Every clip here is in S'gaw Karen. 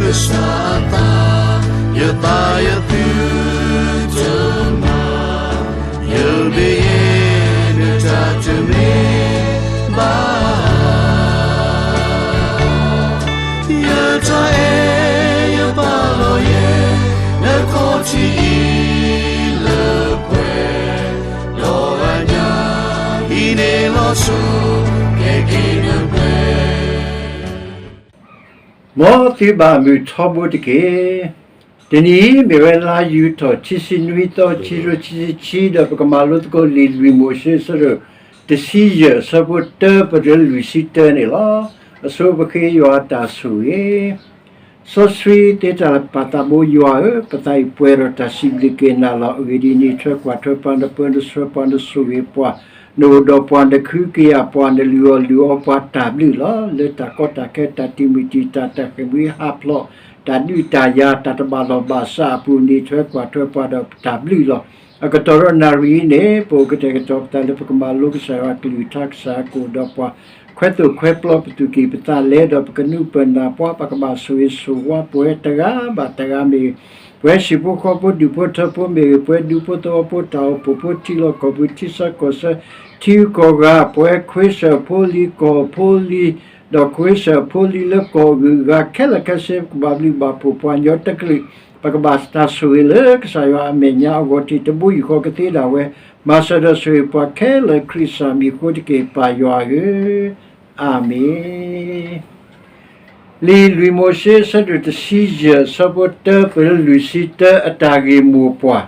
ကစၢ်အသး, ယသးယသုတမၤ, ယဘၣ်ယဲန့ၣ်တၢ်တမ့ၢ်ဘၣ်. ယတၢ်အဲၣ်ယပာ်လီၤယဲ နခီၣ်ထံးအံၤလၢပှဲၤ, ဒီးအညၣ်အံၤန့ၣ်လီၤဆီ ကဲက့ၤနပှဲၤ မ်သုဘၣ်မုာ်ထီဘိတက့ၢ်. တနံၤအံၤမ့ၢ်ဝဲလါယူၤထီၣ် ခံဆံနွံသီ ခံကထိခံဆံခံ ဒီးပကမၤလိသကိးလံာ်လွံၢ်မိၤၡ့ အဆၢဒိၣ်တဆံယဲၢ် အဆၢဖိတၢ ပတုၤလၢလွံၢ်ဆံတၢန့ၣ်လီၤ. အဆိပဃ့ယွၤအတၢ်ဆိၣ်ဂ့ၤ စီဆှံသ့တၢ်လၢပၢ်သးဘိယွၤဧၢ, ပသးအံၤပှဲၤဒီးတၢ်စံးဘျုးက့ၤနၤလီၤ. အဂ့ၢ်ဒ်အံၤ, နအံးထွဲကွၢ်ထွဲပှၤ, နပၢနဆှၢပှၤ, နဆိၣ်ဂ့ၤပှၤ, နအိၣ်ဒီးပှၤ, နကဟုကယာ်ပှၤ, နလုၢ်အီၣ်လုၢ်အီပှၤတၢ်ဘျုးလီၤ. လၢတၢ်ကီတၢ်ခဲ, တၢ်တံာ်မုၢ်တံာ်တာ်, တၢ်ဃ့ၢ်မှံဟးဖျိး, တၢ်ဒုးတၢ်ယၤ, တၢ်တဘၣ်လီၢ်ဘၣ်စးအပူၤ, နအံးထွဲကွၢ်ထွဲပှၤဒီးတၢ်ဘျုးလီၤ. အကတီၢ်ဒီးနၣ်ရံၣ်အံၤန့ၣ်, ပအိၣ်ကတဲာ်ကတီၤပသးလၢပကမၤလိကစၢ်ယွၤအကလုၢ်ကထါ, ကစၢ်ယွၤကအိၣ်ဒီးပှၤ, ခွဲးသိၣ်ခွဲးပျီပသူၣ်ကံၢ်ပသးလဲ, ဒီးပကနုာ်ပၢၢ်နၢ်ပှၤ, ပကဘၣ်ဆိၣ်ဂ့ၤဆိၣ်ဝါပှၤတဂၤဘၣ်တဂၤမ့ၢ်ဂ့ၤ, ပှၤဟံၣ်ဖိဃီဖိဒူၣ်ဖိထၢဖိမ့ၢ်ဂ့ၤ, ပှၤဒူဖိသဝီဖိတၢ်အိၣ်ဖှိၣ်ဖိ, ထံလီၢ်ကီၢ်ပူၤ, ထံဆၢကီၢ်ဆၢ, ထံဂုၤကီၢ်ဂၤ, ပှၤခွ့စၢၢ်ဖိလံၤ, ကီၢ်ဖိလံၤ, ဒီးခွ့စၢၢ်ဖိလံၤလၢကီၢ်ဂုၤဂၤခဲလၢာ်ခဲဆ့, ပကဘၣ်ဘျုးဘၣ်ဖှိၣ်ပှၤကညီတကလုာ်, ပကဘၣ်တၢ်ဆိၣ်ဂ့ၤလၢကစၢ်ယွၤအမဲာ်ညါအဂီၢ်, တၢ်တဘိယူၢ်ဃီကသ့ဒၣ်ဝဲ, မၤစၢၤဒီးဆိၣ်ဂ့ၤပှၤခဲလၢာ် ခရံာ်ကစၢ်မံၤအဃိတက့ၢ်, ပၢ်ယွၤဧၢ, အၤမ့ၣ်. လံာ်လွံၢ်မိၤၡ့ အဆၢဒိၣ်တဆံယဲၢ် အဆၢဖိတၢ ပတုၤလၢလွံၢ်ဆံတၢ အတၢ်ဂ့ၢ်မိၢ်ပှၢ်,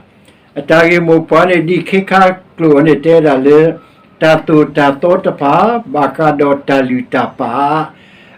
အတၢ်ဂ့ၢ်မိၢ်ပှၢ်န့ၣ် ဒ်ခ့ခါကျိာ်န့ၣ် တဲဒၣ်လၢ တၢ်သိၣ်တၢ်သီတဖၣ် ဘၣ်ဃးဒီးတၢ်လုၢ်တၢ်ပာ်,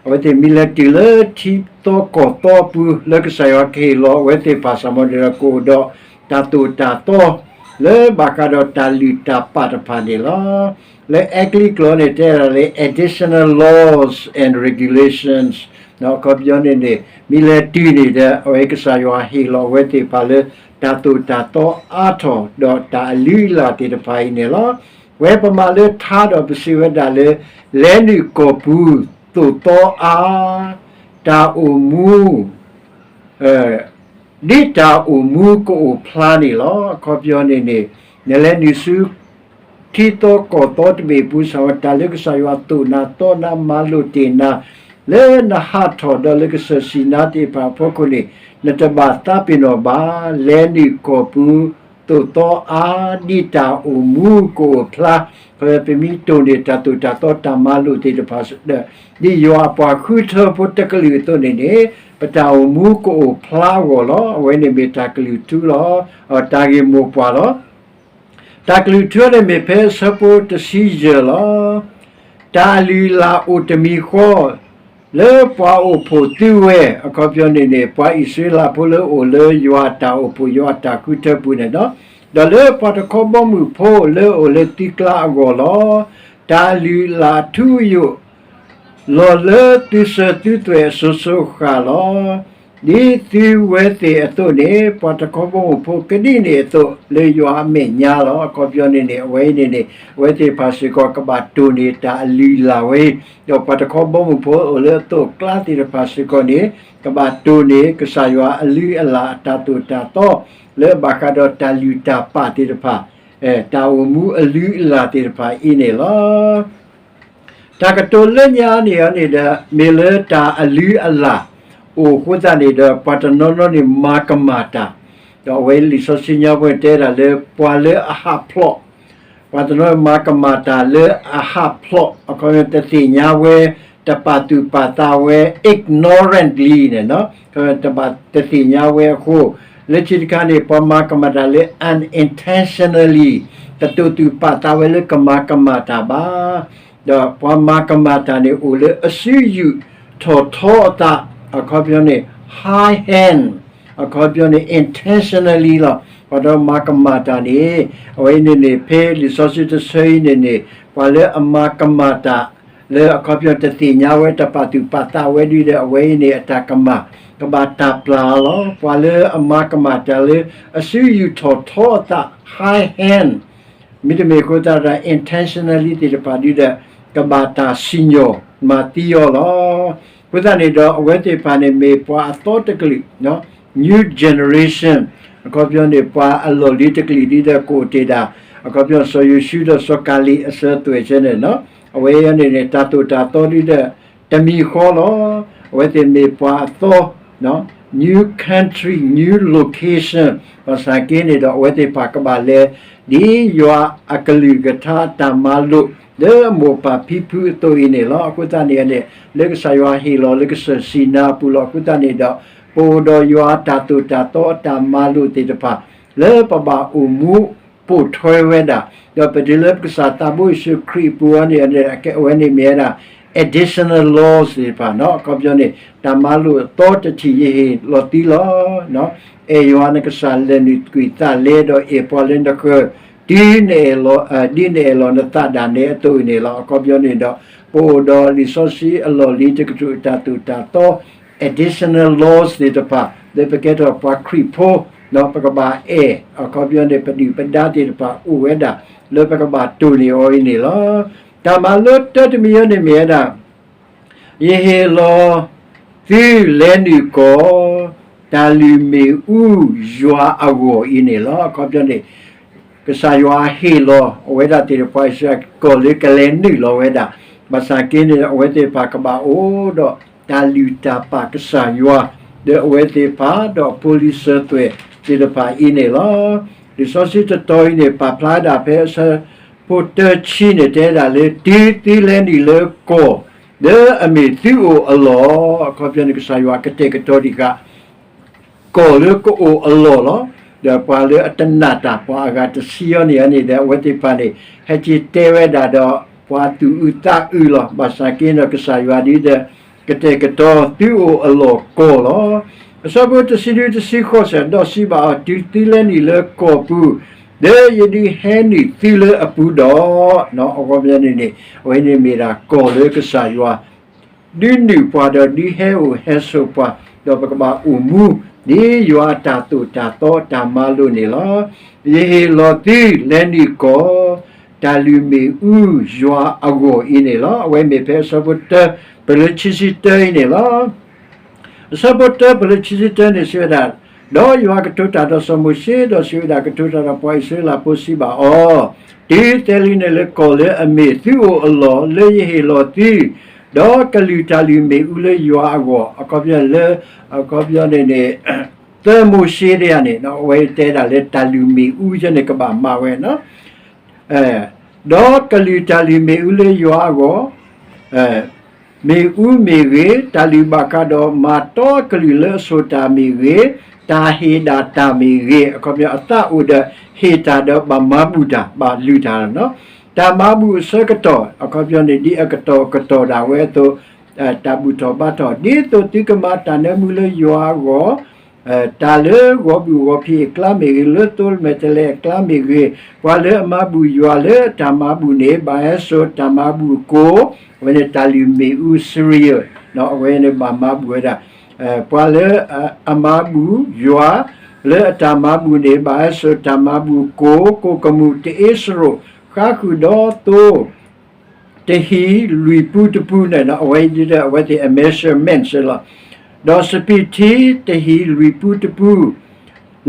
အဝဲသ့ၣ်မံၤလဲၤတုၤလၢထံသီကီၢ်သီအပူၤ လၢကစၢ်ယွၤကဟ့ၣ်လီၤအဝဲသ့ၣ်တဖၣ် စၢ်မီၤဒၢဒီး ကအိၣ်ဒီးတၢ်သိၣ်တၢ်သီ လၢဘၣ်ဃးဒီးတၢ်လုၢ်တၢ်ပာ်တဖၣ်န့ၣ်လီၤ. လၢအဲကလံးကျိာ်န့ၣ် တဲဒၣ်လၢ additional laws and regulations အခီပညီန့ၣ်န့ၣ် မံၤလဲၤတုၤန့ၣ်ဒီး အဝဲကစၢ်ယွၤဟ့ၣ်လီၤအဝဲသ့ၣ်တဖၣ်လၢ တၢ်သိၣ်တၢ်သီအါထီၣ် ဒီးတၢ်အလုၢ်အလၢ်သ့ၣ်တဖၣ်အံၤန့ၣ်လီၤ. ဝဲပမၤလၢထါဒီးပစံးဝဲဒၣ်လၢ လဲၤနုာ်ကီၢ်ပူၤသိၣ်သီအါ, တၢ်အိၣ်မူ ဒ်တၢ်အိၣ်မူကအိၣ်ဖျါန့ၣ်လီၤ. အခီပညီန့ၣ်န့ၣ် နလဲၤနုာ်ဆူ ထံသီကီၢ်သီတဘ့ၣ်အပူၤ စၢ်ဝဲတၢ်လၢကစၢ်ယွၤသိၣ်နၤသီနၤမၤလိာ်တ့ၢ်နၤ လၢနဟးထီၣ်ဒီးလၢကစၢၢ်စံၣ်နါသ့ၣ်တဖၣ်အဖီခိၣ်န့ၣ် နတဘၣ်သးပ့ၤနီၣ်ဘၣ်. လဲၤနုာ်ကီၢ်ပူၤ သိၣ်သီအါ ဒ်တၢ်အိၣ်မူကအိၣ်ဖျါ, ပမ့ၢ်တိၢ်န့ၢ်တၢ်သိၣ်တၢ်သီတၢ်မၤလိာ်သ့ၣ်တဖၣ်ဒီး ဒ်ယွၤအပှၤဃုထၢဖိတကလုာ်အသိးန့ၣ်န့ၣ် ပတၢ်အိၣ်မူကအိၣ်ဖျါအဂီၢ်လီၤ. အဝဲန့ၣ်မ့ၢ်တၢ်ကလုၢ်ထူလီၤ. တၢ်ဂ့ၢ်မိၢ်ပှၢ်လီၤ. တၢ်ကလုၢ်ထူန့ၣ်မ့ၢ်ဖဲအဆၢဖိတဆံယဲၢ်လီၤ. တၢ်အလုၢ်အလၢ်အိၣ်တမံၤဃီ လၢပှၤအိၣ်ဖှိၣ်သုဝဲ, အခီပညီန့ၣ်န့ၣ် ပှၤအံၣ်စရ့လးဖိလၢအအိၣ်လၢယွၤအတၢ်အိၣ်ဖှိၣ် ယွၤအတၢ်ဃုထၢပူၤန့ၣ်လီၤ. ဒီးလၢပှၤတခီဘီမုၢ်ဖိလၢအအိၣ်လၢသုကျါအဂီၢ်လီၤ. တၢ်အလုၢ်အလၢ်ထူယိာ် လီၤလၢသုစၢၤသုသွဲၣ်အစိၤစိၤအဃၣ်လီၤ. ဒ်သုဝဲသ့ၣ်အသိးန့ၣ် ပှၤတခီဘီမုၢ်ဖိကဒံးန့ၣ်အသိး လၢယွၤအမဲာ်ညါလီၤ. အခီပညီန့ၣ်န့ၣ် အဝဲအံၤန့ၣ်န့ၣ် အဝဲသ့ၣ်တဖၣ်စ့ၢ်ကီးကဘၣ်တိၢ်န့ၢ်တၢ်အလုၢ်အလၢ်ဝဲအံၤ, ဒီးပှၤတခီဘီမုၢ်ဖိအိၣ်လၢအသိးအကျါသ့ၣ်တဖၣ်စ့ၢ်ကီးန့ၣ် ကဘၣ်တိၢ်န့ၢ်ကစၢ်ယွၤအလုၢ်အလၢ်အတၢ်သိၣ်တၢ်သီ လၢဘၣ်ဃးဒီးတၢ်လုၢ်တၢ်ပာ်သ့ၣ်တဖၣ်, တၢ်အိၣ်မူအလုၢ်အလၢ်သ့ၣ်တဖၣ်အံၤန့ၣ်လီၤ. တၢ်ကတိၤလၢညါန့ၣ်န့ၣ်ဒီး မ့ၢ်လၢတၢ်အလုၢ်အလၢ်အိၣ်အဃိသတးန့ၣ်ဒီး ပှၤတနီၤနီၤန့ၣ်မၤကမၣ်တၢ်, ဒီးအဝဲလံာ်စီဆှံညါပူၤတဲဒၣ်လၢပှၤလၢအဟးဖျိး, ပှၤတနီၤမၤကမၣ်တၢ်လၢအဟးဖျိး, အခီပညီတသ့ၣ်ညါဝဲ, တပာ်သူၣ်ပာ်သးဝဲ ignorantly န့ၣ်, တဘၣ်တသ့ၣ်ညါဝဲအဃိ, လၢခံတခါန့ၣ် ပှၤမၤကမၣ်တၢ်လၢ unintentionally တတိာ်သူၣ်ပာ်သးဝဲလၢကမၤကမၣ်တၢ်ဘၣ် ဒီးပှၤမၤကမၣ်တၢ်န့ၣ် အိၣ်လၢအစုယူာ်ထီၣ်ထီအသး, အခီပညီန့ၣ် high hand, အခီပညီန့ၣ် intentionally လီၤ. ပှၤတနီၤမၤကမၣ်တၢ်န့ၣ်, အဝဲအံၤန့ၣ်န့ၣ် ဖဲလံာ်စီဆှံတဆၢအံၤန့ၣ်န့ၣ် ပှၤလၢအမၤကမၣ်တၢ် လၢအခီပညီတသ့ၣ်ညါဝဲ တပာ်သူၣ်ပာ်သးဝဲဒ်ဒီး အဝဲအံၤန့ၣ် အတၢ်ကမၣ် ကဘၣ်တၢ်ပျၢ်အီၤလီၤ. ပှၤလၢအမၤကမၣ်တၢ်လၢအစုယူာ်ထီၣ်ထီအသး high hand မ့တမ့ၢ်အဃိသတးဒီး intentionally သ့ၣ်တဖၣ်ဒ်ဒီး ကဘၣ်တၢ်စံၣ်ညီၣ်မၤသံအီၤလီၤ. အဃိသတးန့ၣ်ဒီး အဝဲသ့ၣ်တဖၣ်န့ၣ်မ့ၢ်ပှၤအသီတကလုာ်, new generation, အခီပညီန့ၣ် ပှၤအလီၢ်လံၤတကလုာ်ဒ်ဒီးကအိၣ်တ့ၢ်ဒၣ်, အခီပညီစီၤယိၤၡူဒီးစီၤကၤလံးအစၢၤသွဲၣ်ဆၢန့ၣ်, အဝဲအံၤန့ၣ်န့ၣ် တၢ်သိၣ်တၢ်သီဒ်ဒီး တမံၤဃီလီၤ. အဝဲသ့ၣ်မ့ၢ်ပှၤအသီ new country, new location, ဘၣ်ဆၣ်က့န့ၣ်ဒီး အဝဲသ့ၣ်တဖၣ်ကဘၣ်လဲၤ ဒ်ယွၤအကလုၢ်ကထါတၢ်မၤလိာ် လၢအမိၢ်ပၢ်ဖံဖုအသိးအံၤန့ၣ်လီၤ. အဃိသတးန့ၣ်န့ၣ် လၢကစၢ်ယွၤဟ့ၣ်လီၤလၢကစၢၢ်စံၤနါအပူၤလီၤ. အဃိသတးန့ၣ်ဒီး ပအိၣ်ဒီးယွၤအတၢ်သိၣ်တၢ်သီအတၢ်မၤလိာ်သ့ၣ်တဖၣ် လၢပဘၣ်အိၣ်မူပိာ်ထွဲဝဲဒၣ်, ဒီးပတုၤလၢပကစၢ်သးဘိယ့ၣ်ၡူးခရံာ်အပူၤအံၤန့ၣ် အဝဲန့ၣ်မ့ၢ်ဝဲဒၣ် additional laws သ့ၣ်တဖၣ်, အခီပညီန့ၣ် တၢ်မၤလိာ်အသီတထံၣ်ယဟ့ၣ်လီၤသုလီၤ. အဲၣ်ယွၤနကစၢ် လဲၤနုာ်ကွံာ်သးလဲဒီး အဲၣ်ပှၤလၢနဃၢၤ တုၤနအဲၣ်လီၤ, ဒ်နအဲၣ်လီၤနသးဒၣ်နဲအသိးအံၤန့ၣ်လီၤ. အခီပညီန့ၣ်ဒီး ပအိၣ်ဒီးလံာ်စီဆှံအလီၢ်လံၤတကတြူၢ်အတၢ်သိၣ်တၢ်သီ additional laws သ့ၣ်တဖၣ် လၢပကဲထီၣ်ပှၤခရံာ်ဖိ, ပကဘၣ်အဲၣ်, အခီပညီန့ၣ် ပဒုၣ်ပဒါသ့ၣ်တဖၣ်အိၣ်ဝဲဒၣ် လၢပကဘၣ်တိၢ်န့ၢ်အီၤအံၤန့ၣ်လီၤ. တၢ်မၤလိတၢတမံၤအံၤန့ၣ်မ့ၢ်ဝဲဒၣ် ယဟ့ၣ်လီၤသုလဲၤနုာ်ကီၢ် တၢ်လုၢ်မ့ၣ်အူယွၤအဂီၢ်အံၤန့ၣ်လီၤ. အခီပညီန့ၣ် ကစၢ်ယွၤဟ့ၣ်လီၤအဝဲဒၣ်သ့ၣ်တဖၣ် အံၣ်စရ့လးကီၢ်လၢကလဲၤနုာ်လီၤဝဲဒၣ်, ဘၣ်ဆၣ်က့န့ၣ် အဝဲသ့ၣ်တဖၣ်ကဘၣ်အိၣ်ဒီးတၢ်လုၢ်တၢ်ပာ်ကစၢ်ယွၤ ဒီးအဝဲသ့ၣ်တဖၣ် ဒီးဖိလံၤစၢၤသွဲၣ်သ့ၣ်တဖၣ်အံၤန့ၣ်လီၤ. လံာ်စီဆှံတတီၤအံၤန့ၣ် ပာ်ဖျါဒၣ်ဖဲအဆၢဖိတၢဆံန့ၣ် တဲဒၣ်လၢ တုၤသုလဲၤနုာ်လၢကီၢ် လၢအမ့ၢ်သုအိၣ်အလီၢ်, အခီပညီန့ၣ် ကစၢ်ယွၤကတဲာ်ကတီၤဒံးဃာ် ကီၢ်လၢကအိၣ်အလီၢ်လီၤ. ဒီးပှၤလၢအတနာ်တၢ် ပှၤအဂၤတဆံအံၤန့ၣ်န့ၣ်ဒီး အဝဲသ့ၣ်တဖၣ်န့ၣ် ဟဲက့ၤတဲဝဲဒၣ်ဒီး ပှၤသူၣ်အုးသးအုးလီၤ. ဘၣ်ဆၣ်က့ဒီး ကစၢ်ယွၤဒ်ဒီး ကတဲာ်ကတီၤသုအိၣ်အလီၢ်ကီၢ်လီၤ. အဆၢဖိတဆံနွံ တဆံဃိးစဲး ဒီးစံးဘၣ်အီၤ, တုၤသုလဲၤနုာ်လၢကီၢ်ပူၤ လၢယဒုးဟဲနုာ်သုလၢအပူၤဒီး, အခီပညီန့ၣ်န့ၣ် အဝဲန့ၣ်မ့ၢ်ဒၣ်ကီၢ်လၢကစၢ်ယွၤ ဒုးနုာ်ပှၤဒီးဒုးဟဲအိၣ်ဟဲဆိးပှၤ, ဒီးပကဘၣ်အိၣ်မူ ဒ်ယွၤအတၢ်သိၣ်တၢ်သီအတၢ်မၤလိာ်န့ၣ်လီၤ. ယဟ့ၣ်လီၤသုလဲၤနုာ်ကီၢ် တၢ်လုၢ်မ့ၣ်အူယွၤအဂီၢ်အံၤန့ၣ်လီၤ. အဝဲမ့ၢ်ဖဲအဆၢဖိတၢ ပလၢခံဆံတၢအံၤန့ၣ်လီၤ. အဆၢဖိတၢ ပလၢခံဆံတၢန့ၣ် စံးဝဲဒၣ်, ဒီးယွၤကတိၤတၢ်ဒီးစီၤမိၤၡ့, ဒီးစံးဝဲဒၣ်, ကတိၤတၢ်ဒီးပှၤအံၣ်စရ့လးဖိစံးဘၣ်အီၤ, တုၤသုလဲၤနုာ်လၢကီၢ်လၢအမ့ၢ်သုအိၣ်အလီၢ် လၢယဟ့ၣ်လီၤသု, ဒီးကလုၢ်တၢ်လုၢ်မ့ၣ်အူလၢယွၤအဂီၢ်, အခီပညီလၢ အခီပညီန့ၣ်န့ၣ် သၢမိၤၡ့ဒ်န့ၣ် အဝဲတဲဒၣ်လၢတၢ်လုၢ်မ့ၣ်အူယဲန့ၣ် ကဘၣ်မၤဝဲ ဒီးကလုၢ်တၢ်လုၢ်မ့ၣ်အူလၢယွၤအဂီၢ်မ့ၣ်အူမ့ၢ်ဂ့ၤ, တၢ်လုၢ်ဘၣ်ဃးဒီးမၤတီကလုၢ်လၢအဆိၣ်တၢ်မ့ၢ်ဂ့ၤ, တၢ်ဟ့ၣ်ဒၣ်တၢ်မ့ၢ်ဂ့ၤ, အခီပညီအသးအိၣ်ဒီးဟ့ၣ်တၢ်ဒီးဘၣ်မၤဘူၣ်တၢ် ဘၣ်လုၢ်တၢ်, တၢ်မၤဘူၣ်အဆၢကတီၢ် အခီပညီန့ၣ် ဒ်အကတီၢ်ကတီၢ်ဒၣ်ဝဲအသိး တၢ်ဘူၣ်ထီၣ်ဘါထီၣ် ဒ်သိးသုကမၤတၢ်နၢမူလၢယွၤအဂီၢ် တၢ်လၢဂီၤဘုၣ်ဂီၤဖံးအကျါမ့ၢ်ဂ့ၤ, လၢသိမဲာ်တဲးလဲးအကျါမ့ၢ်ဂ့ၤ, ပှၤလၢအမၤဘူၣ်ယွၤလၢတၢ်မၤဘူၣ်န့ၣ် ဘၣ်ဟဲစိာ်တၢ်မၤဘူၣ်အကိၢ်, အဝဲန့ၣ်တၢ်လုၢ်မ့ၣ်အူ cereal, အဝဲန့ၣ်ဘၣ်မၤဘူၣ်ဝဲဒၣ်, ပှၤလၢအမၤဘူၣ်ယွၤ လၢအတၢ်မၤဘူၣ်န့ၣ် ဘၣ်ဟဲစိာ်တၢ်မၤဘူၣ်အကိၢ်, ကိၣ်ကမူၣ်တအ့စရိး ဃါဃုာ်ဒီးသိ တဟံၣ်လွံၢ်ပူတပူန့ၣ် အဝဲဒ်အဝဲသ့ၣ်အ measurement စ့ၢ်လီၤ. ဒီးစပံးထံတဟံၣ်လွံၢ်ပူတပူ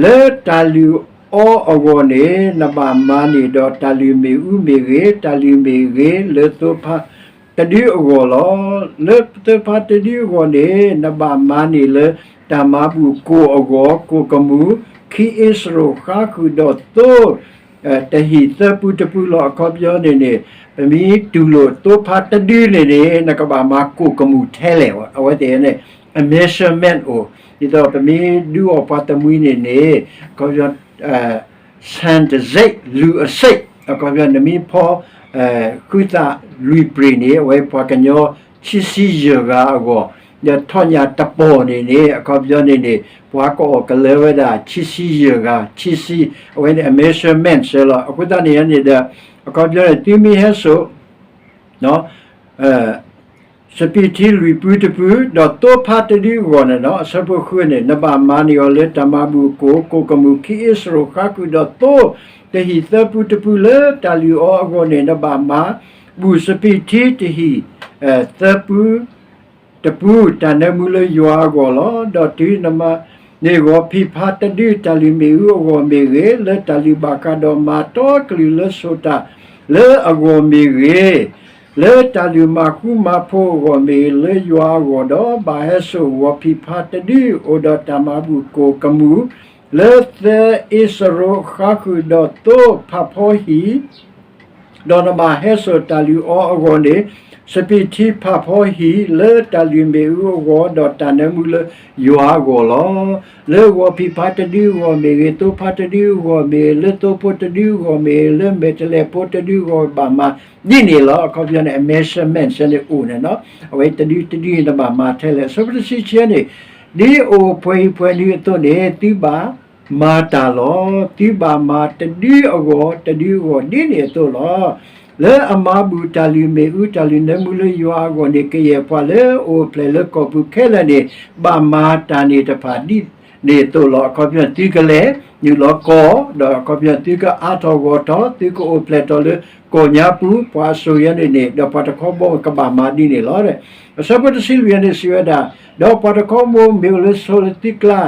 လၢတၢ်လုၢ်အီအဂီၢ်န့ၣ် နဘၣ်မၤန့ၢ်ဒီးတၢ်လုၢ်မ့ၣ်အူမ့ၢ်ဂ့ၤ, တၢ်လုၢ်မ့ၢ်ဂ့ၤ လၢသိဖါတဒုအဂီၢ်လီၤ. လၢသိဖါတဒုအဂီၢ်န့ၣ် နဘၣ်မၤန့ၢ်လၢတၢ်မၤဘူၣ်ကိၢ်အဂီၢ်, ကိၣ်ကမူၣ် ခံအ့စရိး ဃါဃုာ်ဒီးသိ တဟံၣ်သၢပူတပူလီၤ. အခီပညီန့ၣ်န့ၣ် ပမ့ၢ်တူၢ်လိာ်သိဖါတဒုန့ၣ်န့ၣ် နကဘၣ်မၤကိၣ်ကမူၣ်ထဲလဲၣ်, အဝဲသ့ၣ်န့ၣ် အ measurement အိၣ်, ဒ်သိးပမ့ၢ်ဒုးအီၣ်ပှၤတမှံၤန့ၣ်န့ၣ် အခီပညီ ဆံတံဆိပ် လွံၢ်အစိပ် အခီပညီ နမ့ၢ်ဖီ ဃုသးလွံၢ်ပြ့ၣ်န့ၣ် အဝဲပှၤကညီခံဆံယဲၢ်ဂၤအဂီၢ်, ဒီးထီၣ်ညၣ်တပီၢ်န့ၣ်န့ၣ် အခီပညီန့ၣ်န့ၣ် ပှၤကအီၣ်ကလၢၤဝဲဒၣ် ခံဆံယဲၢ်ဂၤ, ခံဆံ, အဝဲန့ၣ်အ measurement စ့ၢ်လီၤ. အဃိသတးန့ၣ်န့ၣ်ဒီး အခီပညီန့ၣ် သုမ့ၢ်ဟဲစိာ် စပံးထံလွံၢ်ပူတပူ ဒီးသိဖါတဒုအဂီၢ်န့ၣ်ဒီး အဆၢဖိဃုန့ၣ် နဘၣ်မၤန့ၢ်အီၤလၢတၢ်မၤဘူၣ်အကိၣ်, ကိၣ်ကမူၣ် ခံအ့စရိး ဃါဃုာ်ဒီးသိ တဟံၣ်သၢပူတပူလၢတၢ်လုၢ်အီအဂီၢ်န့ၣ် နဘၣ်မၤဘူၣ်စပံးထံတဟံၣ် သၢပူ တပူ တၢ်နၢမူလၢယွၤအဂီၢ်လီၤ. ဒီးတုၤနမၤန့ၢ်ဂီၤဖံးဖါတဒု တၢ်လုၢ်မ့ၣ်အူအဂီၢ်မ့ၢ်ဂ့ၤ, လၢတၢ်လုၢ်ဘၣ်ဃးဒီးမၤတီကလုၢ်လၢစိာ်တၢ်လၢအဂီၢ်မ့ၢ်ဂ့ၤ, လၢတၢ်လုၢ်မၤဃူမၤဖိးအဂီၢ်မ့ၢ်ဂ့ၤ, လၢယွၤအဂီၢ်ဒီး ဘၣ်ဟဲစိာ်ဂီၤဖံးဖါတဒု အိၣ်ဒီးတၢ်မၤဘူၣ်ကိၢ်ကမူၣ် လၢသၢအ့စရိၤ ဃါဃုာ်ဒီးသိဖးဖီဟံၣ်, ဒီးနဘၣ်ဟဲစိာ်တၢ်လုၢ်အီအဂီၢ်န့ၣ် စပံးထံဖးဖီဟံၣ်လၢတၢ်လုၢ်မ့ၣ်အူအဂီၢ် ဒီးတၢ်နၢမူလၢယွၤအဂီၢ်လီၤ. လၢဂီၤဖံးဖါတဒုအဂီၢ်မ့ၢ်ဂ့ၤ, သိဖါတဒုအဂီၢ်မ့ၢ်ဂ့ၤ, လၢသိဖိတဒုအဂီၢ်မ့ၢ်ဂ့ၤ, လၢမဲာ်တဲးလဲးဖိတဒုအဂီၢ်ဘၣ်မၤဒ်န့ၣ်လီၤ. အခီပညီန့ၣ် အ measurement န့ၣ်အိၣ်န့ၣ်နီၤ, အဝဲတဒုတဒုန့ၣ်နဘၣ်မၤထဲလဲၣ်. အဆၢဖိတဆံခံန့ၣ်, ဒ်အိၣ်ပှဲၤဟံၣ်ပှဲၤနွံအသိးန့ၣ် သုဘၣ်မၤတၢ်လီၤ. သုဘၣ်မၤတဒုအဂီၢ်တဒုအဂီၢ် ဒ်န့ၣ်အသိးလီၤ. လၢအမၤဘူၣ်တၢ်လုၢ်မ့ၣ်အူ တၢ်လုၢ်နၢမူလၢယွၤအဂီၢ်န့ၣ် ကယဲၢ်ပှၤလၢအအိၣ်ဖျဲၣ်လၢကီၢ်ပူၤခဲလၢာ်န့ၣ် ဘၣ်မၤတၢ်န့ၣ်တဖၣ်ဒ်န့ၣ်အသိးလီၤ. အခီပညီ သုကလဲၤနုာ်လီၤကီၢ်, ဒီးအခီပညီ သုကအါထီၣ်ဂီၢ်ထီၣ်, သုကအိၣ်ဖျဲၣ်ထီၣ်လၢကီၢ်ညါပူၤ, ပှၤအစိၤယဲန့ၣ်န့ၣ် ဒီးပှၤတခီဘီကဘၣ်မၤဒ်န့ၣ်လီၤ. အဆၢဖိတဆံလွံၢ်န့ၣ် စံးဝဲဒၣ်, ဒီးပှၤတခီဘီမ့ၢ်အိၣ်လၢစိၤလၢသုကျါ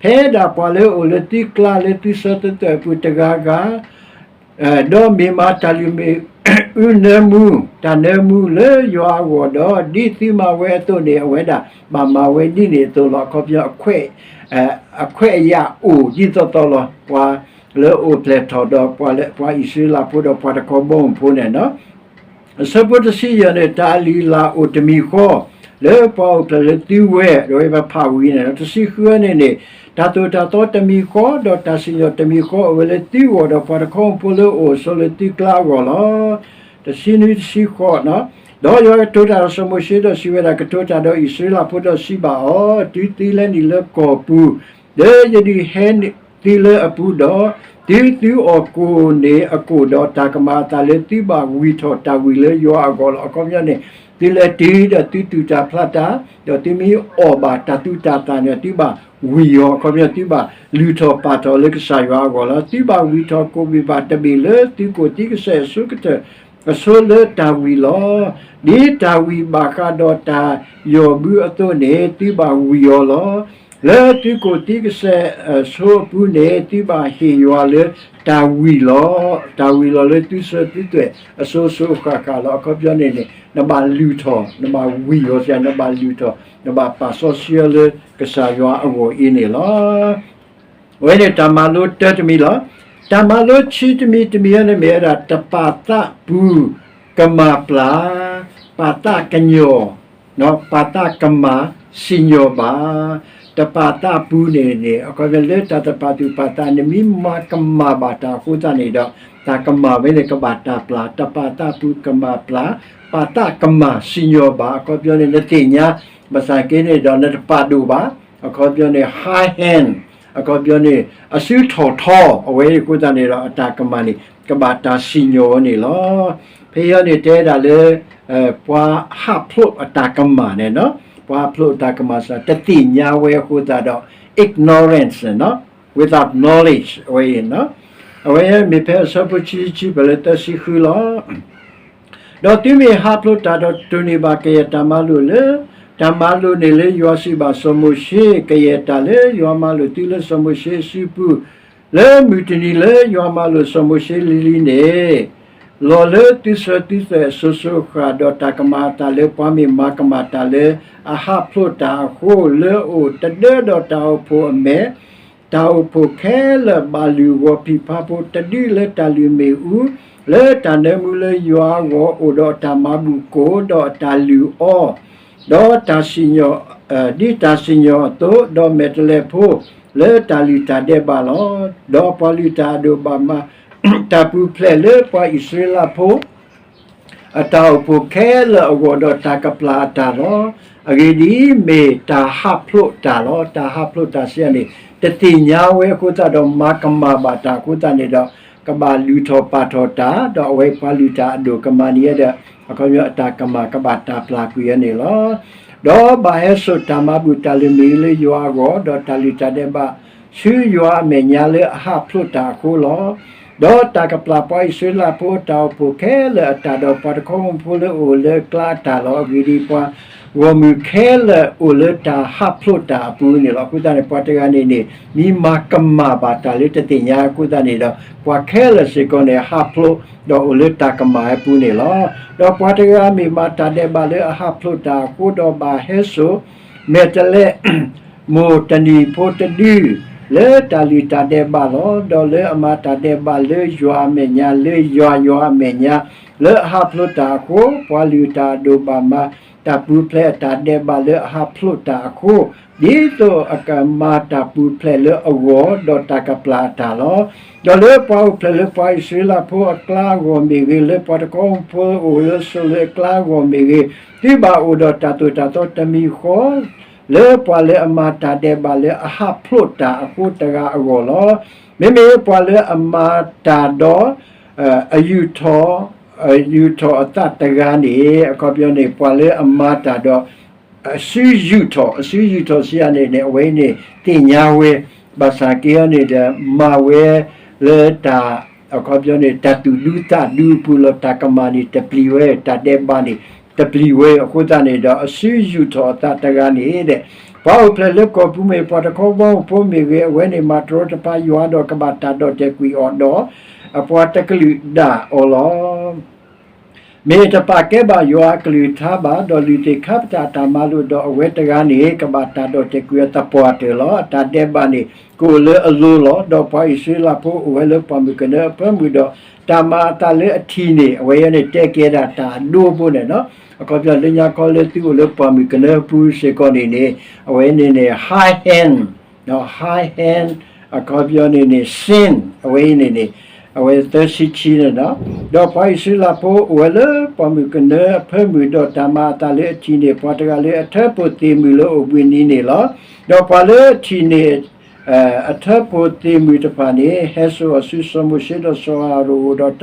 ဖဲဒၣ်ပှၤလၢအအိၣ်လၢသုကျါလၢသုဆၢသုသွဲၣ်အပူၤတဂၤဂၤ, ဒီးမ့ၢ်မၤတၢ်လုၢ်မ့ၣ်အူနၢမူ, တၢ်နၢမူလၢယွၤအဂီၢ်ဒီး ဒ်သုမၤဝဲအသိးန့ၣ် အဝဲဒၣ်ဘၣ်မၤဝဲဒ်န့ၣ်အသိးလီၤ. အခီပညီ အခွဲးအယာ်အိၣ်ဒ်သိးသိးလီၤ. ပှၤလၢအအိၣ်ဖျဲၣ်ထီၣ်ဒီးပှၤလၢ ပှၤအံၣ်စရ့လးဖိဒီးပှၤတခီဘီမုၢ်ဖိန့ၣ်နီၤ. အဆၢဖိတဆံယဲၢ်န့ၣ် တၢ်အလုၢ်အလၢ်အိၣ်တမံၤဃီ လၢပှၤအိၣ်ဖျဲၣ်လၢသုဝဲၢ်, ဒီးဝဲပဖးဝံၤန့ၣ်နီၤ. တဆံဃုန့ၣ်န့ၣ် တၢ်သိၣ်တၢ်သီတမံၤဃီ ဒီးတၢ်စံၣ်ညီၣ်တမံၤဃီ အိၣ်ဝဲလၢသုဂီၢ်ဒီးပှၤတခီဘီဖိလၢအအိၣ်ဆိးလၢသုကျါအဂီၢ်လီၤ. တဆံနွံတဆံဃိး, ဒီးယွၤကတိၤတၢ်ဒီးစီၤမိၤၡ့ဒီးစံးဝဲဒၣ်, ကတိၤတၢ်ဒီးအံၣ်စရ့လးဖိဒီးစံးဘၣ်အီၤ, တုၤသုလဲၤနုာ်လၢကီၢ်ပူၤ လၢယဒုးဟဲသုလၢအပူၤဒီး, တုၤသုအီၣ်ကိၣ်န့ၢ်အကိၣ်ဒီး တၢ်ကမၤအသးလၢသုဘၣ်ဝံၢ်ထီၣ်တၢ်ဝံၢ်လၢယွၤအဂီၢ်လီၤ. အခီပညီန့ၣ် သုလဲၤတုၤဒီးသုသူၣ်တၢ်ဖျးတၢ်, ဒီးသုမ့ၢ်အီၣ်ဘၣ်တၢ်သူၣ်တၢ်သၣ်န့ၣ် သုဘၣ်ဝံၢ်အီၤ, အခီပညီ သုဘၣ်လုၢ်ထီၣ်ပာ်ထီၣ်လၢကစၢ်ယွၤအဂီၢ်လီၤ. သုဘၣ်ဝံၢ်ထီၣ်ကိၣ်ဘ့ၣ်ဘၣ်တဘ့ၣ်လၢသုကိၣ်သံကစဲးအဆိကတၢၢ် အဆိလၢတၢ်ဝံၢ်လီၤ. ဒ်တၢ်ဝံၢ်ဘၣ်ဃးဒီးတၢ်ယီၢ်ဘုအသိးန့ၣ် သုဘၣ်ဝံၢ်အီၤလီၤ. လၢသုကိၣ်သံကစဲးအဆိအပူၤန့ၣ် သုဘၣ်ဟ့ၣ်ယွၤလၢတၢ်ဝံၢ်လီၤ. တၢ်ဝံၢ်လီၤလၢသုဆၢသုသွဲၣ်အစိၤစိၤအဃၣ်ဃၣ်လီၤ. အခီပညီန့ၣ်န့ၣ် နဘၣ်လုၢ်ထီၣ်, နဘၣ်ဝံၢ်အီၤစ့ၢ်, နဘၣ်လုၢ်ထီၣ်, နဘၣ်ပာ်စီဆှံအီၤလၢကစၢ်ယွၤအဂီၢ်အံၤန့ၣ်လီၤ. အဝဲန့ၣ်တၢ်မၤလိတၢတမံၤလီၤ. တၢ်မၤလိခံတမံၤတမံၤအံၤန့ၣ်မ့ၢ်ဝဲဒၣ် တပာ်သးပူၤကမၤပျၢ်, ပာ်သးကညီၤ, ပာ်သးကမၤစံၣ်ညီၣ်ဘၣ်. တပာ်သးပူၤန့ၣ်န့ၣ် အခီပညီလၢတၢ်တပာ်သူၣ်ပာ်သး နမ့ၢ်မၤကမၣ်ဘၣ်တၢ်အဃိသတးန့ၣ်ဒီး တၢ်ကမၣ်ဝဲန့ၣ်ကဘၣ်တၢ်ပျၢ်, တပာ်သးပူၤကမၤပျၢ်, ပာ်သးကမၤစံၣ်ညီၣ်ဘၣ်. အခီပညီန့ၣ် နသ့ၣ်ညါ ဘၣ်ဆၣ်က့န့ၣ်ဒီး နတပာ်ဒိၣ်ဘၣ်. အခီပညီန့ၣ် high hand, အခီပညီန့ၣ် အစုထီၣ်ထီ အဝဲအံၤအဃိသတးန့ၣ်ဒီး အတၢ်ကမၣ်န့ၣ် ကဘၣ်တၢ်စံၣ်ညီၣ်ဝဲန့ၣ်လီၤ. ဖဲအံၤန့ၣ်တဲဒၣ်လၢ ပှၤဟးဖျိးအတၢ်ကမၣ်န့ၣ်နီၤ, ပှၤဟးဖျိးအတၢ်ကမၣ်စ့ၢ် တသ့ၣ်ညါဝဲအဃိသတးဒီး ignorance န့ၣ်နီၤ, without knowledge အဝဲအံၤနီၤ, အဝဲမ့ၢ်ဖဲအဆၢဖိခံဆံခံဖဲလၢသၢဆံဃုလီၤ. ဒီးသုမ့ၢ်ဟးဖျိးတၢ်ဒီးတိၢ်န့ၢ်ဘၣ်ကယဲၢ်တၢ်မၤလိာ်လၢ တၢ်မၤလိာ်န့ၣ်လၢယွၤစံးဘၣ်စီၤမိၤၡ့, ကယဲၢ်တၢ်လၢယွၤမၤလိာ်သုလၢစီၤမိၤၡ့အစုပူၤ, လၢမုၢ်တနံၤလၢယွၤမၤလိာ်စီၤမိၤၡ့လံၤလံၤန့ၣ်, လီၤလၢသုဆၢသုသွဲၣ်အစိၤစိၤအဃၣ်, ဒီးတၢ်ကမၤအသးလၢပှၤမ့ၢ်မၤကမၣ်တၢ်လၢအဟးဖျိးတၢ်အဃိ, လၢအအိၣ်တဒၢဒီးတၢ်အိၣ်ဖှိၣ်အမဲာ်, တၢ်အိၣ်ဖှိၣ်ခဲလၢာ်ဘၣ်လုၢ်ဂီၤဖံးဖါဖိတဒုလၢတၢ်လုၢ်မ့ၣ်အူ, လၢတၢ်နၢမူလၢယွၤအဂီၢ်အိၣ်ဒီးအတၢ်မၤဘူၣ်ကိၢ်, ဒီးအတၢ်လုၢ်အီ, ဒီးတၢ်စံၣ်ညီၣ်, ဒ်တၢ်စံၣ်ညီၣ်အသိး, ဒီးမဲာ်တဲးလဲးဖိလၢတၢ်လုၢ်တၢ်ဒဲးဘးလီၤ. ဒီးပှၤလုၢ်တၢ်အဒိၣ်ဘၣ်မၤတၢ်ပူၤဖျဲးလၢပှၤအံၣ်စရ့လးဖိ အတၢ်အိၣ်ဖှိၣ်ခဲလၢာ်အဂီၢ်ဒီးတၢ်ကပျၢ်အတၢ်လီၤ. အဂ့ၢ်ဒ်အံၤ, မ့ၢ်တၢ်ဟးဖျိးတၢ်လီၤ. တၢ်ဟးဖျိးတၢ်စံးန့ၣ် တသ့ၣ်ညါဝဲအဃိသတးဒီး မၤကမၣ်ဘၣ်တၢ်အဃိသတးန့ၣ်ဒီး ကဘၣ်လုၢ်ထီၣ်ပာ်ထီၣ်တၢ်, ဒီးအဝဲပှၤလုၢ်တၢ်အဒိၣ်ကမၤန့ၢ်ဝဲဒီး အခီပညီအတၢ်ကမၣ်ကဘၣ်တၢ်ပျၢ်ကွံာ်ဝဲန့ၣ်လီၤ. ဒီးဘၣ်ဟဲစိာ်တၢ်မၤဘူၣ်တၢ်လုၢ်မ့ၣ်အူလၢယွၤအဂီၢ်, ဒီးတၢ်လုၢ်တၢ်ဒဲးဘးဆူယွၤအမဲာ်ညါလၢအဟးဖျိးတၢ်အဃိလီၤ. ဒီးတၢ်ကပျၢ်ပှၤအံၣ်စရ့လးဖိအတၢ်အိၣ်ဖှိၣ်ခဲလၢာ်အတၢ်ဒီးပှၤတခီဘီမုၢ်ဖိလၢအအိၣ်လၢအကျါအတၢ်လီၤ. အဂ့ၢ်ဒ်အံၤ, ပှၤဂီၢ်မုၢ်ခဲလၢာ်အိၣ်လၢတၢ်ဟးဖျိးတၢ်အပူၤန့ၣ်လီၤ. အဃိသတးန့ၣ် ပှၤတဂၤန့ၣ်န့ၣ် မ့ၢ်မၤကမၣ်ဘၣ်တၢ်လၢတသ့ၣ်ညါအဃိသတးန့ၣ်ဒီး ပှၤခဲလၢာ်စ့ၢ်ကီးန့ၣ် ဟးဖျိးဒီးအိၣ်လၢတၢ်ကမၣ်အပူၤန့ၣ်လီၤ. ဒီးပှၤတဂၤမ့ၢ်မၤတၢ်ဒဲးဘးလၢအဟးဖျိးတၢ်အဃိဒီးဘၣ်ဟဲစိာ် မဲာ်တဲးလဲး မိၢ်တနံၤဖိတဒု လၢတၢ်လုၢ်တၢ်ဒဲးဘးလီၤ. ဒီးလၢအမၤတၢ်ဒဲးဘးလၢယွၤအမဲာ်ညါ လၢယွၤယွၤအမဲာ်ညါ လၢအဟးဖျိးတၢ်အဃိ, ပှၤလုၢ်တၢ်အဒိၣ်ဘၣ်မၤတၢ်ပူၤဖျဲးအတၢ်ဒဲးဘးလၢအဟးဖျိးတၢ်အဃိ, ဒ်သိးအကမၤတၢ်ပူၤဖျဲးလၢအဂီၢ် ဒီးတၢ်ကပျၢ်အတၢ်လီၤ. ဒီးလၢပှၤအိၣ်ဖျဲၣ်လၢပှၤအံၣ်စရ့လးဖိအကျါအဂီၢ်မ့ၢ်ဂ့ၤ, လၢပှၤတခီဘီမုၢ်ဖိအိၣ်လၢအစိၤလၢအကျါအဂီၢ်မ့ၢ်ဂ့ၤ, သုဘၣ်အိၣ်ဒီးတၢ်သိၣ်တၢ်သီတမံၤဃီ လၢပှၤလၢအမၤတၢ်ဒဲးဘးလၢအဟးဖျိးတၢ်အဃိတဂၤအဂီၢ်လီၤ. မ့မ့ၢ်ပှၤလၢအမၤတၢ်ဒီး အယူာ်ထီၣ် ယူာ်ထီၣ်အသးတဂၤန့ၣ် အခီပညီန့ၣ် ပှၤလၢအမၤတၢ်ဒီး အစုယူာ်ထီၣ် အစုယူာ်ထီၣ်စံးယၤန့ၣ်န့ၣ် အဝဲအံၤန့ၣ် သ့ၣ်ညါဝဲ ဘၣ်ဆၣ်က့ၤအီၤန့ၣ်ဒီး မၤဝဲလၢတၢ် အခီပညီန့ၣ် တၢ်သူၣ်ဒူသးဒူအပူၤလီၤ. တၢ်ကမၣ်န့ၣ်တပျံၤဝဲ, တၢ်ဒဲးဘးန့ၣ် တပျံၤဝဲအဃိသတးန့ၣ်ဒီး အစုယူာ်ထီၣ်အသးတဂၤန့ၣ်ဒီး ပှၤအိၣ်ဖျဲၣ်လၢကီၢ်ပူၤမ့ၢ်ပှၤတခီဘီမုၢ်ဖိမ့ၢ်ဂ့ၤ, အဝဲန့ၣ်မၤတရီတပါယွၤဒီးကဘၣ်တၢ်ဒီၣ်တဲာ်ကွံာ်အီၤဒီး အပှၤတကလုာ်ဒၣ်အီၤလီၤ. မ့ၢ်တပာ်ကဲဘၣ်ယွၤအကလုၢ်ကထါဘၣ်, ဒီးလုၢ်သ့ၣ်ခါပတာ်အတၢ်မၤလိာ်ဒီးအဝဲတဂၤန့ၣ် ကဘၣ်တၢ်ဒီၣ်တဲာ်ကွံာ်အီၤသပှၢ်တၢၢ်လီၤ. အတၢ်ဒဲးဘးန့ၣ် ကအိၣ်လၢအလိၤလီၤ. ဒီးပှၤအံၣ်စရ့လးဖိအိၣ်ဝဲလၢပှၢ်မုၢ်ကနၢအဖၢမုၢ်ဒီး တၢ်မၤအသးလၢအထံၣ်န့ၣ် အဝဲအံၤန့ၣ် တဲကဲဒၣ်တၢ်အဒိဖိန့ၣ်လီၤ. အခီပညီလၢညါခီလၢသုအိၣ်လၢပှၢ်မုၢ်ကနၢအပူၤစ့ၢ်ကီးန့ၣ်န့ၣ် အဝဲန့ၣ်န့ၣ် high hand high hand အခီပညီန့ၣ်န့ၣ် sin အဝဲအံၤန့ၣ်န့ၣ် အဝဲသၢဆံခံန့ၣ်လီၤ. ဒီးပှၤအံၣ်စရ့လးဖိအိၣ်ဝဲလၢပှၢ်မုၢ်ကနၢအဖၢမုၢ်ဒီးတၢ်မၤအသးလၢအထံၣ်န့ၣ် ပှၤတဂၤလၢအထၢဖှိၣ်သ့ၣ်မုၢ်လၢအိၣ်ဘှံးနံၤန့ၣ်လီၤ. ဒီးပှၤလၢအထံၣ်န့ၣ် အထၢဖှိၣ်သ့ၣ်မုၢ်တဖၣ်န့ၣ် ဟဲစိာ်အီၤဆူစီၤမိၤၡ့ဒီးစီၤအၤဟရိၣ်အအိၣ်ဒီးတၢ်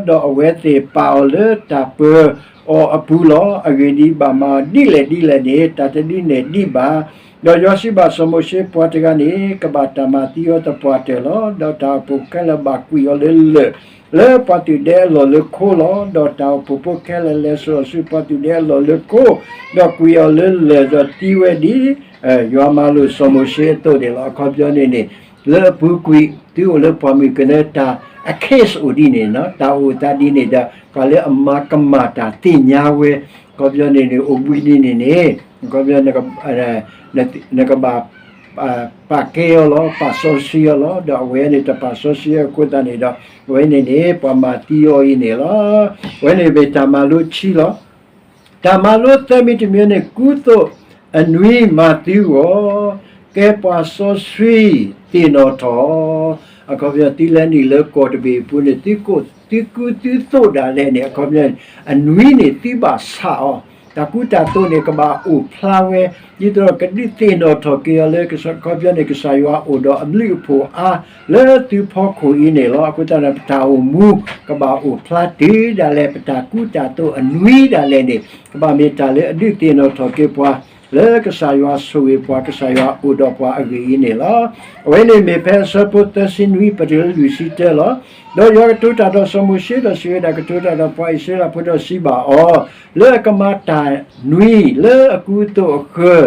အိၣ်ဖှိၣ်ခဲလၢာ်အအိၣ်လီၤ. ဒီးအဝဲသ့ၣ်ပာ်အီၤလၢတၢ်ပၢအီၤအပူၤလီၤ. အဂ့ၢ်ဒ်အံၤ, ဘၣ်မၤအီၤဒ်လဲၣ်ဒ်လဲၣ်န့ၣ် တၢ်တဒုနဲၣ်ဒံးဘၣ်. ဒီးယွၤစံးဘၣ်စီၤမိၤၡ့, ပှၤတဂၤန့ၣ် ကဘၣ်တၢ်မၤသံအီၤသပှၢ်တၢၢ်လီၤ. ဒီးတၢ်အိၣ်ဖှိၣ်ခဲလၢာ်ဘၣ်ကွံာ်အီၤလၢလၢၢ် လၢပှၤသုးဒဲအလီၢ်လၢခိလီၤ. ဒီးတၢ်အိၣ်ဖှိၣ်ဖိခဲလၢာ်လဲၤစိာ်အီၤဆူပှၤသုးဒဲအလီၢ်လၢခိ, ဒီးကွံာ်အီၤလၢလၢၢ်, ဒီးသံဝဲဒ် ယွၤမၤလိာ်စီၤမိၤၡ့အသိးန့ၣ်လီၤ. အခီပညီန့ၣ်န့ၣ် လၢအပူၤကွံာ် သုအိၣ်လၢပှၢ်မုၢ်ကနၢ တၢ်အ case အိၣ်ဒ်န့ၣ်, တၢ်အိၣ်သးဒ်န့ၣ်ဒီး ပှၤလၢအမၤကမၣ်တၢ်သ့ၣ်ညါဝဲ, အခီပညီန့ၣ်န့ၣ် အိၣ်ဘှံးနံၤန့ၣ်န့ၣ် အခီပညီ နကဘၣ် ပာ်ကဲအီၤလီၤ, ပာ်စီဆှံအီၤလီၤ. ဒီးအဝဲန့ၣ် တပာ်စီဆှံအဃိသတးန့ၣ်ဒီး အဝဲန့ၣ်န့ၣ် ပှၤမၤသံအီၤအံၤန့ၣ်လီၤ. အဝဲန့ၣ်မ့ၢ်တၢ်မၤလိခံလီၤ. တၢ်မၤလိသၢမံၤတမံၤန့ၣ် ကူသိးအနွံမၤသံဂီၤ, ကဲပှၤစီဆှံသ့ၣ်နီၣ်ထီၣ်, အခီပညီ သုလဲၤနုာ်လၢကီၢ်တဘ့ၣ်အပူၤန့ၣ် သုကူသုသိးဒၣ်လဲာ်န့ၣ် အခီပညီ အနွံန့ၣ် သုဘၣ်ဆးအီၤ, တၢ်ကူတၢ်သိးန့ၣ် ကဘၣ်အိၣ်ဖျါဝဲ, ဒ်သိးကဒုးသ့ၣ်နီၣ်ထီၣ်က့ၤအီၤလၢ အခီပညီန့ၣ် ကစၢ်ယွၤအိၣ်ဒီးအဘျုးအဖှိၣ်အါ လၢသုဖီခိၣ်အံၤန့ၣ်လီၤ. အဃိသတးန့ၣ် ပတၢ်အိၣ်မူ ကဘၣ်အိၣ်ဖျါတုၤဒၣ်လဲာ် ပတၢ်ကူတၢ်သိးအနွံဒၣ်လဲာ်န့ၣ် ကဘၣ်မ့ၢ်တၢ်လၢအဒုးသ့ၣ်နီၣ်ထီၣ်က့ၤပှၤ လၢကစၢ်ယွၤဆိၣ်ဂ့ၤပှၤ ကစၢ်ယွၤအိၣ်ဒီးပှၤအဂ့ၢ်အံၤန့ၣ်လီၤ. အဝဲန့ၣ်မ့ၢ်ဖဲအဆၢဖိသၢဆံနွံ ပတုၤလၢလွံၢ်ဆံတၢလီၤ. ဒီးယွၤကတိၤတၢ်ဒီးစီၤမိၤၡ့ဒီးစံးဝဲဒၣ်, ကတိၤတၢ်ဒီးပှၤအံၣ်စရ့လးဖိဒီးစံးဘၣ်အီၤ, လၢအကမၤတၢ်နွံလၢအကူအသိးအဃၢၤ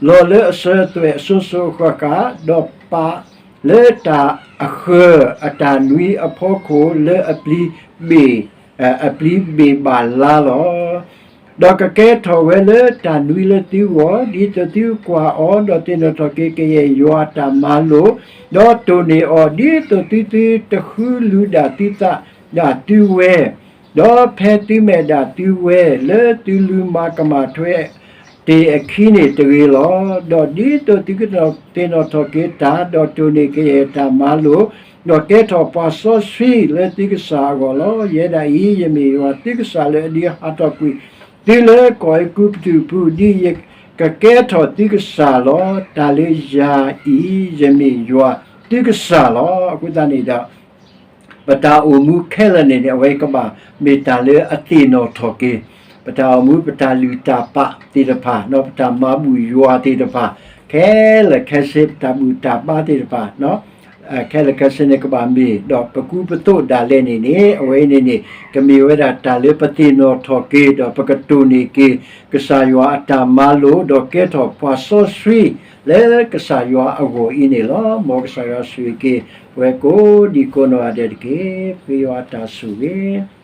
လီၤလၢအစၢၤအသွဲၣ်အစိၤစိၤအဃၣ်ဃၣ်, ဒီးပာ်လၢတၢ်အဃၢၤအတၢ်နွံအဖီခိၣ်လၢအပျံၤဘ့ၣ် အပျံၤဘ့ၣ်ဘၣ်လါလီၤ. ဒီးကကဲထီၣ်ဝဲလၢတၢ်နွံလၢသုဂီၢ်, ဒ်သိးသုကွၢ်အီၤ, ဒီးသ့ၣ်နီၣ်ထီၣ်က့ၤကယဲၢ်ယွၤအတၢ်မၤလိာ်, ဒီးတိၢ်န့ၢ်အီၤ, ဒ်သိးသုသုတဃုလူဒၣ်သုသးဒၣ်သုဝဲ, ဒီးဖဲသုမဲာ်ဒၣ်သုဝဲ, လၢသုလူၤမၤကမၣ်ထွဲ တ့ၢ်အခံန့ၣ်တဂ့ၤလီၤ. ဒီးဒ်သိးသုကသ့ၣ်နီၣ်ထီၣ်က့ၤတၢ်, ဒီးတိၢ်န့ၢ်ကယဲၢ်တၢ်မၤလိာ်, ဒီးကဲထီၣ်ပှၤစီဆှံလၢသုကစၢ်အဂီၢ်လီၤ. ယဲဒၣ်အံၤ ယမ့ၢ်ယွၤသုကစၢ်လၢအဒုးဟးထီၣ်ကွံာ်သုလၢကီၢ်အဲၤကူပတူးအပူၤ, ဒ်ယကကဲထီၣ်သုကစၢ်လီၤ. တၢ်လၢယၤအံၤ ယမ့ၢ်ယွၤသုကစၢ်လီၤ. အဃိသတးန့ၣ်ဒီး ပတၢ်အိၣ်မူခဲလၢာ်န့ၣ်န့ၣ် အဝဲကဘၣ်မ့ၢ်တၢ်လၢအသ့ၣ်နီၣ်ထီၣ်က့ၤ ပတၢ်အိၣ်မူ ပတၢ်လုၢ်တၢ်ပာ်သ့ၣ်တဖၣ်, ပတၢ်မၤဘူၣ်ယွၤသ့ၣ်တဖၣ်, ခဲလၢာ်ခဲဆ့ ပတၢ်ဘူၣ်တၢ်ဘါသ့ၣ်တဖၣ်, ခဲလၢာ်ခဲဆ့န့ၣ်ကဘၣ်မ့ၢ် ဒီးပကူပသိးဒၣ်လဲာ်န့ၣ်န့ၣ် အဝဲအံၤန့ၣ်န့ၣ် ကမ့ၢ်ဝဲဒၣ်တၢ်လၢပသ့ၣ်နီၣ်ထီၣ်က့ၤ ဒီးပကတိၢ်န့ၢ်က့ၤ ကစၢ်ယွၤအတၢ်မၤလိာ် ဒီးကဲထီၣ်ပှၤစီဆှံ လၢကစၢ်ယွၤအဂီၢ်အံၤန့ၣ်လီၤ. မ်ကစၢ်ယွၤဆိၣ်ဂ့ၤက့ၤ ပဝဲကိးဒံကိးနီၢ်ဂၤဒဲးတက့ၢ်. ပဃ့ယွၤအတၢ်ဆိၣ်ဂ့ၤ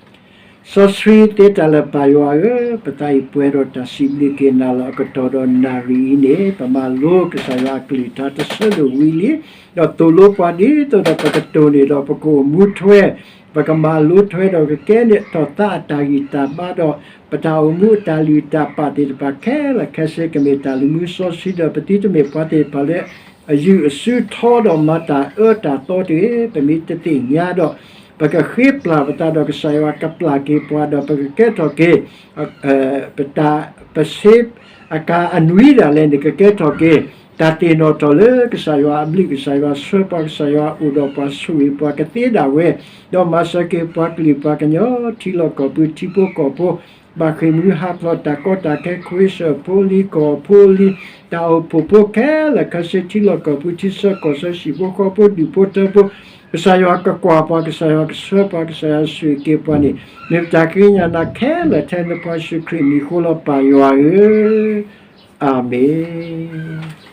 စီဆှံသ့တၢ်လၢပၢ်ယွၤဧၢ, ပသးအံၤပှဲၤဒီးတၢ်စံးဘျုးက့ၤနၤလီၤ. အကတီၢ်ဒီးနၣ်ရံၣ်အံၤန့ၣ် ပမၤလိကစၢ်ယွၤအကလုၢ်ကထါတဆၢဒိၣ်ဝံၤလံ, ဒီးသိၣ်လိပှၤဒ်သိးဒီးပကတိၢ်န့ၢ်ဒီးပကအိၣ်မူထွဲ, ပကမၤလိထွဲဒီးကကဲန့ၣ်ထီၣ်သးအတၢ်ဂံၢ်တၢ်ဘါဒီး ပတၢ်အိၣ်မူအတၢ်လုၢ်တၢ်ပာ်သ့ၣ်တဖၣ်ခဲလၢာ်ခဲဆ့ကမ့ၢ်တၢ်လုၢ်မူစီဆှံဒီး ပသုတမ့ၢ်ပှၤသ့ၣ်တဖၣ်လၢ အယူၢ်အစုထီဒီးမၤတၢ်အၢတၢ်သီတဂ့ၤ. ပမ့ၢ်တသ့ၣ်ညါဒီး ပကဃ့ပျၢ်ပသးဒီးကစၢ်ယွၤကပျၢ်က့ၤပှၤ ဒီးပကကဲထီၣ်က့ၤ ပတၢ် ပစ့အကၤအနွံဒၣ်လဲာ်န့ၣ် ကကဲထီၣ်က့ၤ တၢ်သ့ၣ်နီၣ်ထီၣ်လၢကစၢ်ယွၤအဘျုး ကစၢ်ယွၤဆှၢပှၤ ကစၢ်ယွၤအိၣ်ဒီးပှၤ ဆိၣ်ဂ့ၤပှၤကသ့ဒၣ်ဝဲ, ဒီးမၤစၢၤက့ၤပှၤကလုာ်ပှၤကညီ ထံလီၢ်ကီၢ်ပူၤ ထံဖိကီၢ်ဖိ ဘၣ်ဃ့ၢ်မှံဟးဖျိးတၢ်ကီတၢ်ခဲ ခွ့စၢၣ်ဖိလံၤကီၢ်ဖိလံၤ တၢ်အိၣ်ဖှိၣ်ဖိခဲလၢာ်ခဲဆ့ ထံလီၢ်ကီၢ်ပူၤ ထံဆၢကီၢ်ဆၢ ဟံၣ်ဖိဃီဖိ ဒူၣ်ဖိထၢဖိ ကစၢ်ယွၤကကွၢ်ပှၤ ကစၢ်ယွၤကဆှၢပှၤ ကစၢ်ယွၤဆိၣ်ဂ့ၤက့ၤပှၤန့ၣ် မ့ၢ်ပတၢ်ဃ့ကညးနၤခဲလၢာ်ထဲနဖိယ့ၣ်ၡူးခရံာ်အမံၤဃိလီၤ ပၢ်ယွၤဧၢ, အၤမ့ၣ်.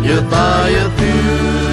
ယသးယသု